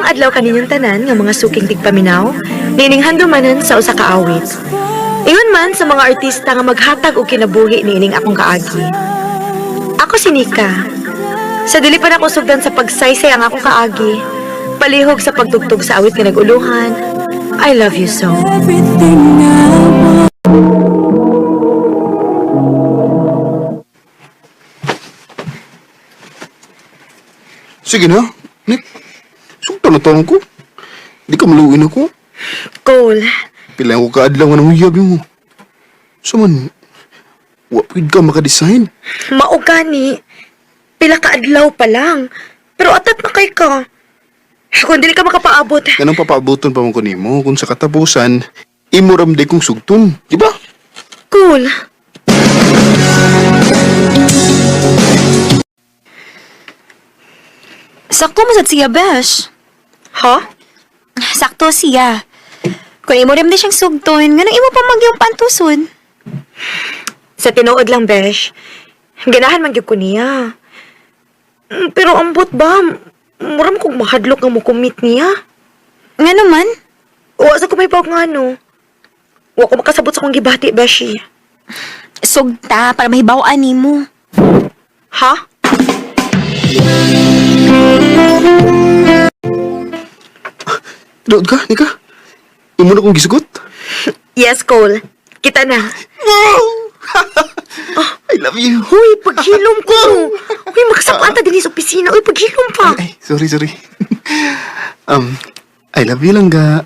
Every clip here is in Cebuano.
Maayong adlaw kaninyong tanan nga mga suking tigpaminaw, niining handumanan sa usa ka awit. Ingon man sa mga artista nga maghatag og kinabuhi niining akong kaagi. Ako si Nika. Sa dili pa nako sugdan sa pagsaysay ang akong kaagi, palihog sa pagtugtog sa awit nga nag-uluhan, I love you so. Everything I want. Sige na, Nick. Sugtan na taon ko. Di ka maluin ako. Cole, Pila ko kaadlaw nga nanguyab mo. So man, wa pwede ka makadesign. Mao gani. Pila ka adlaw pa lang. Pero atat na kay ka. Kung dili ka makapaabot, Ganang papaabuton pa man ko nimo kung sa katapusan, imo ramday kong sugton. Di ba? Cool. Sakto mo sad siya, besh. Ha? Sakto siya. Kung imo rin di siyang sugton, nganong imo pa magyong pantuson? Sa tinuod lang, besh. Ganahan man gyud ko niya. Pero ambot ba? Mura man kog mahadlok nga mo commit niya. Nga naman, Wa sa ko may pawag nga no. Wa ko makasabot sa akong gibati, beshi. Sugta para mahibaw-an nimo. Ha? Doon ka, Nika. Imo na kong gisugot. Yes, Cole. Kita na. I love you. Huy, paghilom ko. Huy, makasapata din sa opisina. Uy, paghilom pa. Ay, sorry, sorry. um, I love you langga.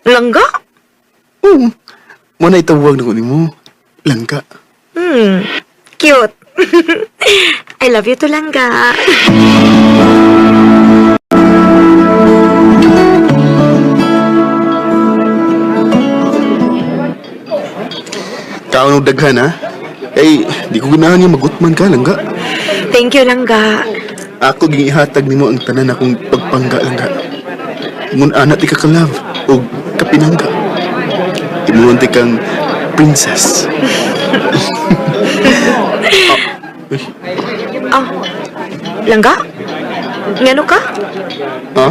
Langga? Oo. Mo na itawag na ko nimo. Langga. Cute. I love you too, Langga. Kaon og daghan ha. Kay di ko ganahan nga magutman ka langga. Thank you, Langga. Ako ging ihatag nimo ang tanan akong pagpangga langga. Ngun ana ti ka ka-love og kapinangga. Imuon ti kang princess. Ah, Langga? Ngano ka? Ha?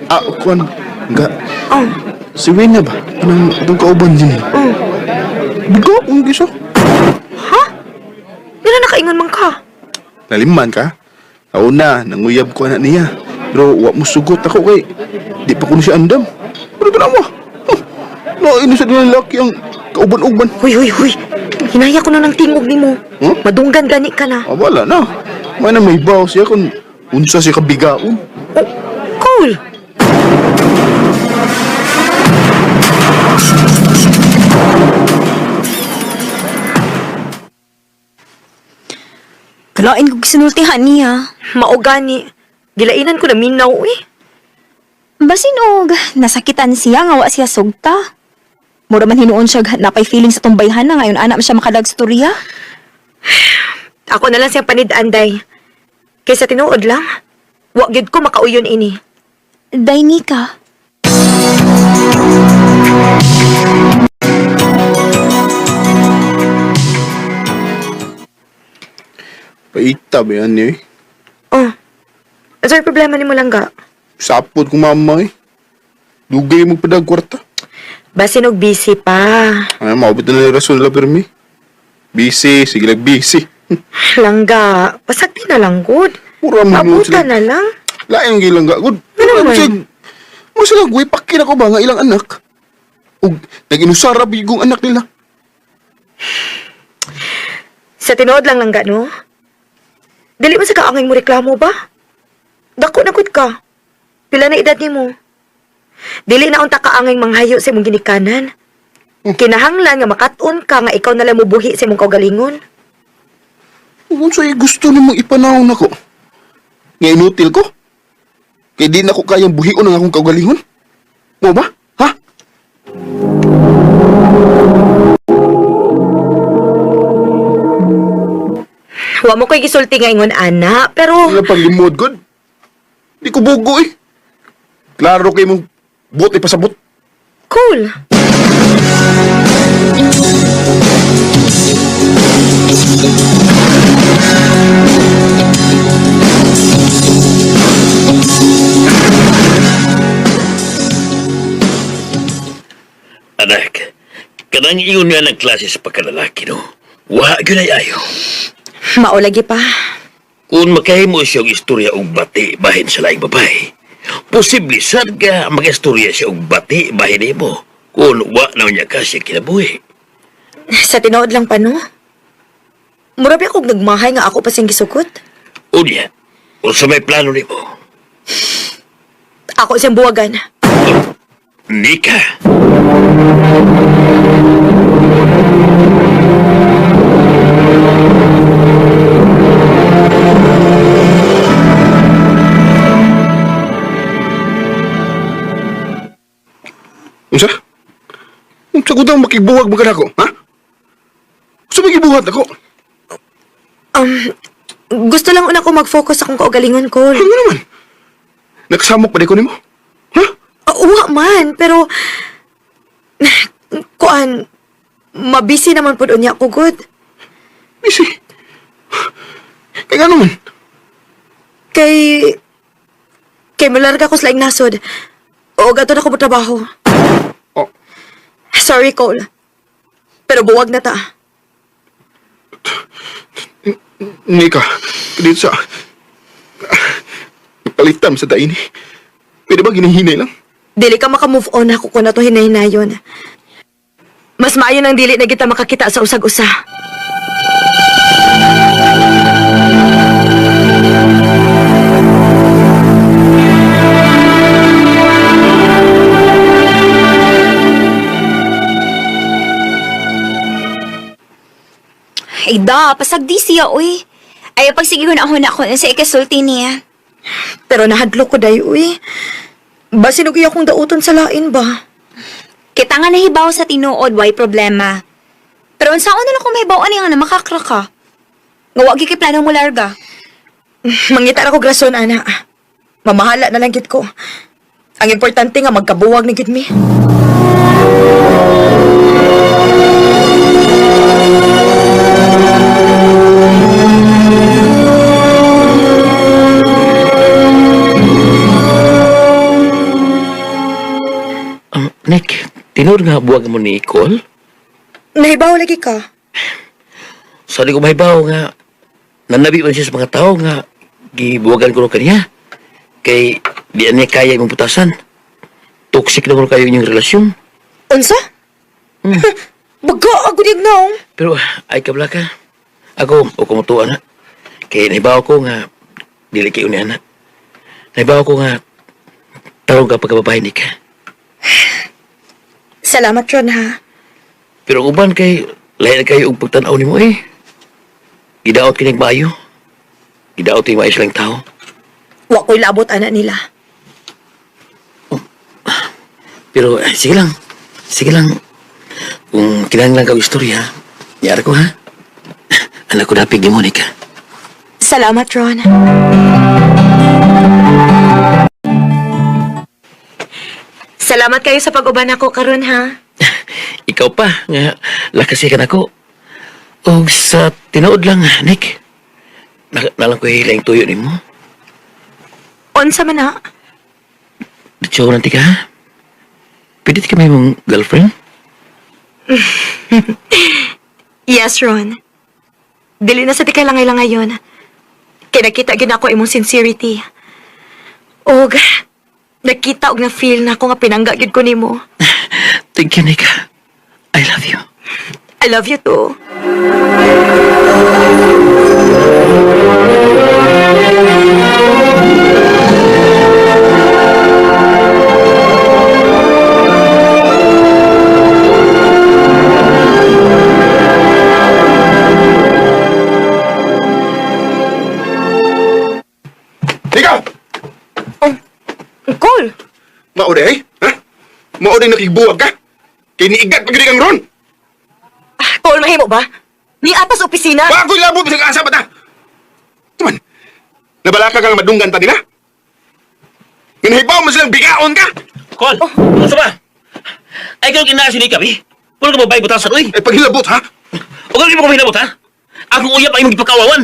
Ah, kuan nga. Oh, Si Wayne na ba? Anong itong kauban din eh? oh. Bigo akong gisa. Ha? Ngano nakaingon man ka? Lalim man ka. Ako na, nanguyab ko anak niya. Pero wa mo sugot ako kay di pa ko na siya andam. Pero ito na mo. Huh. Naino sa nila laki ang kauban-uban. Huy, huy, huy. Hinaya ko na ng tingog nimo. Huh? Madunggan gani ka na. Ah, wala na. May na may baw siya kung unsa siya kabigaon. Oh, cool. Kalain kog sinultihan niya. Mao gani. Gilainan ko na minaw eh. Basin og nasakitan siya nga wa siya sugta. Mura man hinuon siya napay feeling sa tumbayhan na ngayon anak siya makadagstorya. Ako na lang siyang panid-anday. Kaysa tinuod lang, wa gyud ko makauyon ini. Day Nika. Paita ba yan eh? Oh. Ano problema nimo langga? Sapot kong mama eh. Dugay mo padag kwarta. Basin og busy pa. Ay, maabot na lang rason nila pirmi. Busy, sige lang busy. Langga, pasagdi na lang gud. Mura mo yun sila. Abutan na lang. Lain ang gilang gagod. Ano naman? Mo sila guwi pakin ako ba nga ilang anak? Ug nag-inusara bigong anak nila. Sa tinuod lang langga, no? Dili man sa kaangay mo reklamo ba? Dako na gud ka. Pila na edad nimo? Dili na unta kaangay manghayo sa imong ginikanan. Kinahanglan nga makat-on ka nga ikaw na lang mobuhi sa imong kaugalingon. Kung sa'yo gusto nimong ipanaw nako. Nga inutil ko. Kay di na ko kayang buhion ang akong kaugalingon. Mo ba? Ha? Wa mo ko'y gisulti nga ingon ana, pero Nga panglimod god. Di ko bugo eh. Klaro kay mong buot ipasabot. Cool. Ang ingon nga ng klase sa pagkalalaki, no? Wa gyud ay ayo. Maulagi pa. Kung makahimo siya og istorya og bati bahin sa laing babae, posible sad ka mag-istorya siya og bati bahin nimo kung wa na niya ka siya kinabuhi. Sa tinuod lang pa, no? Mura ba akong nagmahay nga ako pa siyang gisugot? Unya, unsa may plano nimo? Ako siyang buwagan. Nika. Unsa? Unsa ko daw makigbuwag mo ka nako, ha? Unsa may gibuhat ako? Gusto lang una ko mag-focus sa akong kaugalingon, Cole. Ano naman? Nagsamok pa di ko nimo? Ha? Ah, uwa man, pero... Kuan, mabisi naman po unya ko, good. Busy. Kaya nga naman. Kay... Kay malarga ko sa laing nasod. O gato na ko mo trabaho. Oh, Sorry, Cole. Pero buwag na ta. Nika, dito sa... Palitan sa daini. Pwede ba ginihinay lang? Dili ka makamove on ako kung na to hinahinayon. Mas maayo nang dili na kita makakita sa usag-usa. Ay da, pasagdi siya, uy. Ay, pagsigihon ako na ako sa ikasulti niya. Pero nahadlok ko dayo, uy. Basin og iya akong dauton sa lain ba? Kita nga nahibaw sa tinuod, why problema. Pero unsaon na lang kung mahibaw ani nga na makakra ka. Nga wa gyud kay plano mo larga. Mangita ra ko grason, ana. Mamahala na lang gid ko. Ang importante nga magkabuwag na gid mi. Nick, tinuod nga buwag mo ni Cole? Nahibaw lagi ka. Sa di ko mahibaw nga nanabi man siya sa mga tao nga gibuwagan ko kaniya. Kay di niya kaya imong putasan. Toxic na ko kayo inyong relasyon. Unsa? Baga, ako dig naong. Pero ay kabla ka. Ako, o kumutuan na. Kay nahibaw ko nga dili kayo ni anak. Nahibaw ko nga tarong ka pagkababae ni ka. Salamat, Ron, ha. Pero ang uban kay lahi na kayo og pagtan-aw nimo eh. Gidaot kinig maayo. Gidaot yung maayo silang tao. Wa ko'y labot, ana nila. Pero sige lang. Sige lang. Kung kinahanglan ka og istorya, yara ko ha. Anak ko dapig ni Monica. Salamat, Ron. Salamat kayo sa pag-uban ako karon ha. Ikaw pa nga lakas ka nako. Og sa tinuod lang, Nick. Nalang ko hilaing tuyo nimo. Unsa man na? Diyo nanti ka. Ha? Pwede ka may mong girlfriend? Yes, Ron. Dili na sa ti kailangan ngayon. Kay nakita gyud ako imong sincerity. Og nakita og na-feel na ako nga pinangga gyud ko nimo. Thank you, Nick. I love you. I love you too. Ikaw! Cole, Maori ay? Ha? Maori nakigbuwag ka? Kay niigat pag kang ron! Cole, mahimo ba? Ni atas opisina. Wa ako'y labo bisag asa ba ta? Tuman, nabalaka kang madunggan ta nila? Nga mo silang bigaon ka! Cole, oh. Unsa ba? Ay kayo kinaasi ni Kabi. Puro ka babae butasan, uy. Ay paghilabot ha? O ganun mo kami ha? Akong uyap ay imong gipakawawan.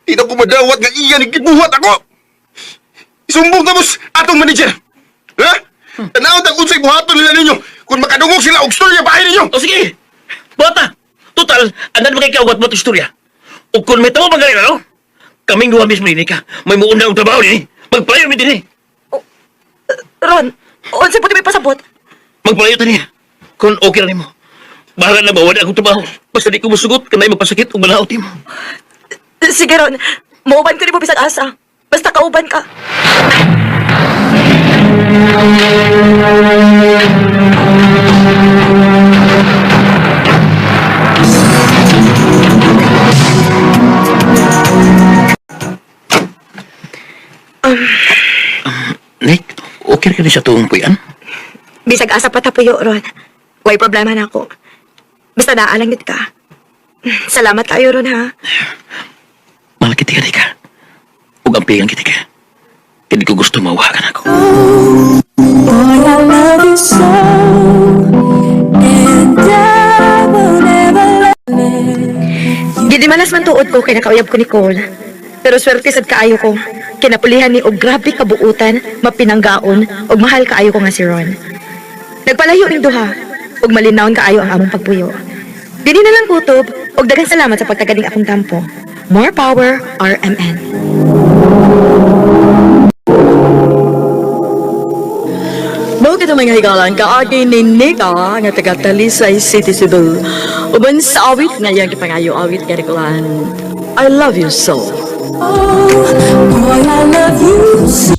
Di na ko madawat nga iya ni gibuhat ako! Isumbong na boss atong manager! Ha? Tanaw tag unsay buhaton nila ninyo kung makadungog sila og storya bahay ninyo! O sige, Bata! Total, andan mo kay kaugat mo ito istorya. O kung may tao magaling, ano? Kaming duha mismo ni ka. May muuna ang trabaho ni. Magpalayo mi din eh. Ron, unsa po may pasabot? Magpalayo ta niya. Kung okay ra nimo. Bahala na mawala akong trabaho. Basta di ko musugot, kanay magpasakit o manaot mo. Sige, Ron. Mauban ko nimo bisag asa. Basta kauban ka. Nick, okay ra ka ni sa tuong puyan? Bisag asa pa tapuyo, Ron. Way problema na ako. Basta naalang gid ka. Salamat kayo, Ron, ha? Mahal kita ka, Nika. Ug ang pigan kita ka. Kaya di ko gusto mawakan ako. Boy, I love you so, and I will never let Gidimalas man tuod ko kay nakauyab ko ni Cole. Pero swerte sad kaayo ko. Kinapulihan ni og grabe kabuutan, mapinanggaon, og mahal kaayo ko nga si Ron. Nagpalayo ning duha, ug malinawon kaayo ang among pagpuyo. Dini na lang kutob, og daghang salamat sa pagtagaling akong tampo. More power, RMN. Mao kita mga higalan kaagi ni Nika nga taga Talisay City, Cebu. Uban sa awit nga iyang gipangayo awit nga rikulan. I love you so. Boy, I love you so.